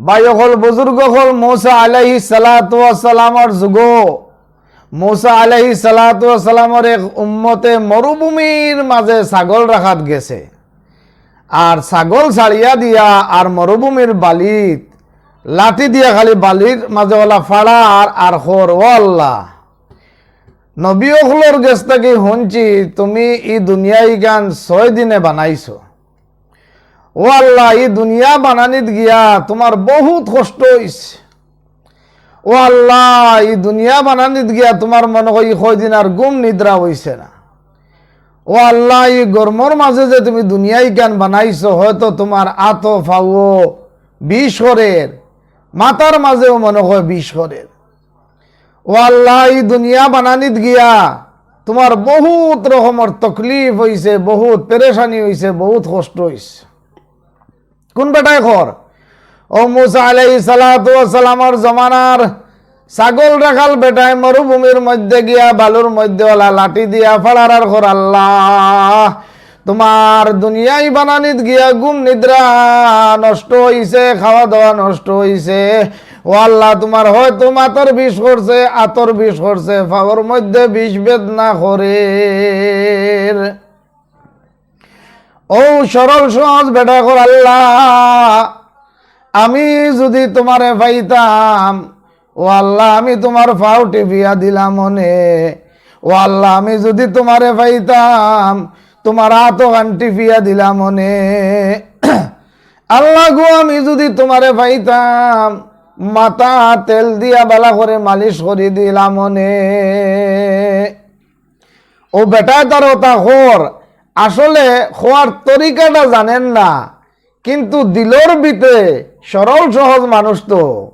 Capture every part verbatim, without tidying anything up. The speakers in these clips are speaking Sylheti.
ভাই অকল, বুজুর্গ অকল, মুসা আলাইহিস সালাতু ওয়াস সালামর যুগো মুসা আলাইহিস সালাতু ওয়াস সালামর এক উম্মতে মরুভূমির মাঝে ছাগল রাখাত গেছে। আর ছাগল ছাড়িয়া দিয়া আর মরুভূমির বালিত লাঠি দিয়া খালি বালির মাঝে ওলা ফাড়ার আর কর, "ও আল্লাহ, নবী অকলর গেছ থাকি হুনছি তুমি ই দুনিয়া ইখান ছয় দিনে বানাইছো। ও আল্লাহ, ই দুনিয়া বানানিত গিয়া তুমার বহুত কষ্ট অইছে। ও আল্লাহ, ই দুনিয়া বানানিত গিয়া তুমার মনো কয় ই কয়দিন আর ঘুম নিদ্রা অইছে না। ও আল্লাহ, ই গরমর মাঝে যে তুমি দুনিয়া ইখান বানাইছো, হয়তো তুমার আতো পাও বিষ করের, মাথার মাঝেও মনো কয় বিষ করের। ও আল্লাহ, ই দুনিয়া বানানিত গিয়া তুমার বহুত রকমর তকলিফ অইছে, বহুত পেরেশানি অইছে, বহুত কষ্ট অইছে।" কুন বেটায় কর? অউ মুসা আলাইহিস সালাতু ওয়াস সালামর জমানার ছাগল রাখাল বেটায় মরুভূমির মধ্যে গিয়া বালুর মধ্যে ওলা লাঠি দিয়া ফাড়ার আর কর, "আল্লাহ, তুমার দুনিয়াই বানানিত গিয়া ঘুম নিদ্রা নষ্ট অইছে, খাওয়া দাওয়া নষ্ট অইছে। ও আল্লাহ, তুমার হয়তো মাথার বিষ করছে, আতর বিষ করছে, পাওর মধ্যে বিষ বেদনা করের।" অউ সরল সহজ বেটায় কর, "আল্লাহ, আমি যুদি তুমারে পাইতাম, ও আল্লাহ, আমি তুমার পাও টিপিয়া দিলাম অনে। ও আল্লাহ, আমি যুদি তুমারে পাইতাম, তুমার আতখান টিপিয়া দিলাম অনে। আল্লাহ গো, আমি যুদি তুমারে পাইতাম, মাথা তেল দিয়া বালা করি মালিশ করি দিলাম অনে।" অউ বেটায় তার অতা কর, আসলে কওয়ার তরিকাটা জানের না, কিন্তু দিলর ভিতরে, সরল সহজ মানুষ তো,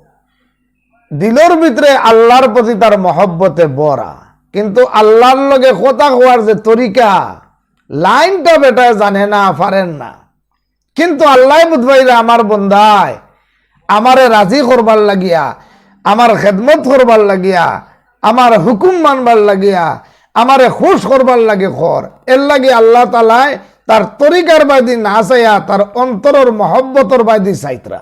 দিলর ভিতরে আল্লাহর প্রতি তার মহব্বতে ভরা, কিন্তু আল্লাহর লগে কথা কওয়ার যে তরিকা, লাইনটা বেটায় জানে না, পারের না। কিন্তু আল্লায় বুঝাইরা, আমার বন্দায় আমারে রাজি করবার লাগিয়া, আমার খেদমত করবার লাগিয়া, আমার হুকুম মানবার লাগিয়া, আমারে খুশ করবার লাগি কর। এর লাগি আল্লাহ তাআলায় তার তরিকার বায়দি না চাইয়া তার অন্তরর মহব্বতর বায়দি চাইতরা।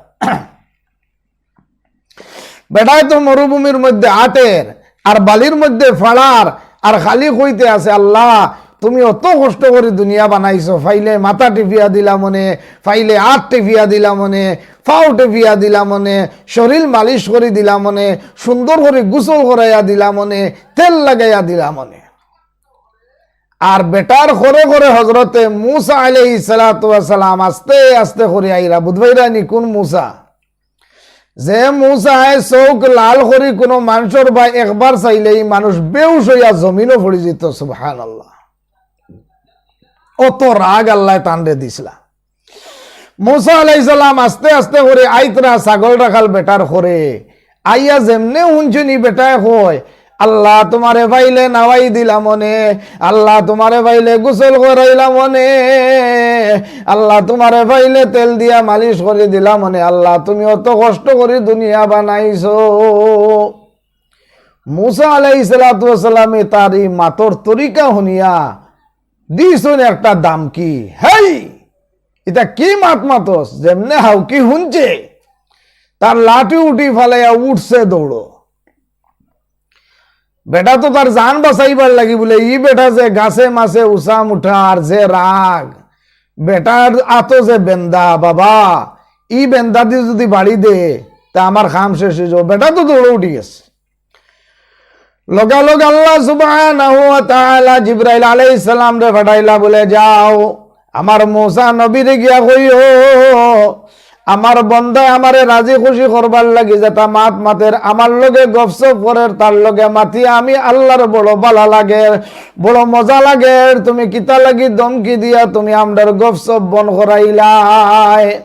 বেটায় তো মরুভূমির মধ্যে আটের, আর বালির মধ্যে ফাড়ার, আর খালি কইতে আছে, "আল্লাহ, তুমি অত কষ্ট করি দুনিয়া বানাইছো, পাইলে মাথা টিপিয়া দিলাম অনে, পাইলে আত টিপিয়া দিলাম অনে, পাও টিপিয়া দিলাম অনে, শরীর মালিশ করি দিলাম অনে, সুন্দর করি গোসল করাইয়া দিলাম অনে, তেল লাগাইয়া দিলাম অনে।" আর বেটার করে করে হজরতে মুসা আলাইহিস সালাতু ওয়াস সালাম আস্তে আস্তে করি আইরা, বুঝবাইরা নি কুন মুসা? যে মুসায় চউখ লাল করি কুনু মানষর বায় একবার চাইলে ই মানুষ বেহুশ অইয়া জমিনো পড়ি যিতো, সুবহানাল্লাহ। অত রাগ আল্লায় তানরে দিছলা। মুসা আলাইহিস সালাম আস্তে আস্তে করি আইতরা ছাগল রাখাল বেটার করে, আইয়া যেমনে হুনছইন ই বেটায় কয়, "আল্লাহ, তুমারে পাইলে নাওয়াই দিলাম অনে, আল্লাহ, তুমারে পাইলে গোসল করাইলাম অনে, আল্লাহ, তুমারে পাইলে তেল দিয়া মালিশ করি দিলাম অনে, আল্লাহ, তুমি অত কষ্ট করি দুনিয়া বানাইছো।" মুসা আলাইহিস সালাতু ওয়াস সালামে তার ই মাতর তরিকা হুনিয়া দিছইন একটা দামকি, "হেই, ইতা কি মাত মাতস?" যেমনে হাউকি হুনছে, তার লাঠি উঠি ফালাইয়া উঠছে দৌড়ো। বেটা তো তার জান বাঁচাইবার লাগি বুলে, ই বেটা যে গাছে মাছে উচা মুঠা আর যে রাগ, বেটার আতো যে বেন্দা, বাবা, ই বেন্দা দি যুদি বাড়ি দে, তে আমার কাম শেষ অইযিবো। বেটা তো দৌড়ো উঠি গেছে। লগালগ আল্লাহ সুবহানাহু ওয়া তাআলা জিব্রাইল আলাইহিস সালামরে পাঠাইলা, বুলে, "যাও, আমার মুসা নবীরে গিয়া কইও, আমার বন্দায় আমারে রাজি খুশি করবার লাগি যেতা মাত মাতের, আমার লগে গফসফ করের, তার লগে মাতিয়া আমি আল্লাহর বড় ভালা লাগের, বড় মজা লাগের। তুমি কিতা লাগি ধমকি দিয়া তুমি আমরার গফসফ বন্ধ করাইলায়?"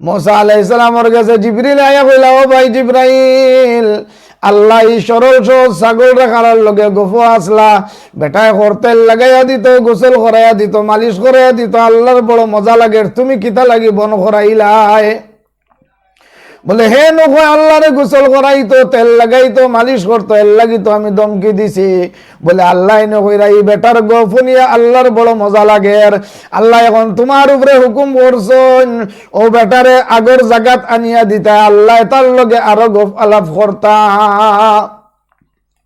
মুসা আলাইহিস সালামর গেছে জিব্রাইল আইয়া কইলা, "ও ভাই জিব্রাইল, আল্লায় ই সরল সহজ ছাগল রাখালর লগে গফো আছলা, বেটায় কর তেল লাগাইয়া দিতো, গোসল করাইয়া দিতো, মালিশ করাইয়া দিতো, আল্লাহর বড় মজা লাগের, তুমি কিতা লাগি বন্ধ করাইলায়?" বলে, "হে নু কয় আল্লারে গোসল করাইতো, তেল লাগাইতো, মালিশ করতো, এর লাগি তো আমি ধমকি দিছি।" বলে, আল্লায় নু কইরা ই বেটার গফ হুনিয়া আল্লার বড় মজা লাগের। আল্লায় এখন তুমার উপরে হুকুম করছইন, অউ বেটারে আগর জাগাত আনিয়া দিতা, আল্লায় তার লগে আরো গফ আলাপ করতা।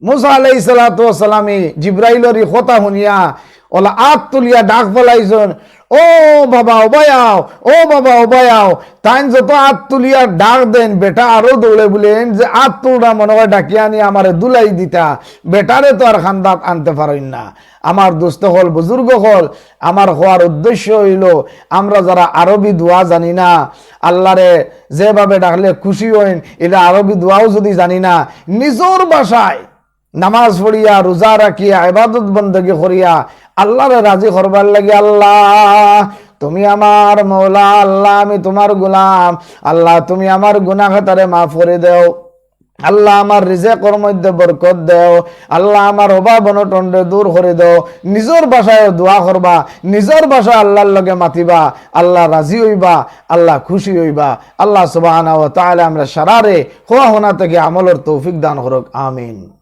মুসা আলাইহিস সালাতু ওয়াস সালামে জিব্রাইলর ই কথা হুনিয়া অলা আত তুলিয়া ডাক ফালাইছইন, "ও বাবা, উবাই আও, ও বাবা, উবাই আও।" তাইন যত আত তুলিয়া ডাক দেইন, বেটা আরো দৌড়ে বুলে, "এইন যে আত তুলরা মনে কয় ডাকিয়া আনি আমারে দুলাই দিতা, বেটারে তো আর খান্দাত আনতে পারইন না।" আমার দোস্ত অকল, বুজুর্গ অকল, আমার কওয়ার উদ্দেশ্য অইলো, আমরা যারা আরবি দোয়া জানি না, আল্লারে যেভাবে ডাকলে খুশি অইন, ইলা আরবি দোয়াও যুদি জানি না, নিজর ভাষায় নামাজ পড়িয়া, রোজা রাখিয়া, ইবাদত বন্দেগি করিয়া আল্লারে রাজি করবার লাগি, "আল্লাহ, তুমি আমার মওলা, আল্লাহ, আমি তুমার গোলাম, আল্লাহ, তুমি আমার গুনাহ খাতারে মাফ করি দেও, আল্লাহ, আমার রিজেকর মধ্যে বরকত দেও, আল্লাহ, আমার অভাব অনটনরে দূর করি দেও।" নিজর ভাষায় দোয়া করবা, নিজর ভাষায় আল্লার লগে মাতিবা, আল্লাহ রাজি অইবা, আল্লাহ খুশি অইবা। আল্লাহ সুবহানাহু ওয়া তাআলা আমরা সারারে কওয়া হুনা থাকি আমলর তৌফিক দান করউক, আমিন।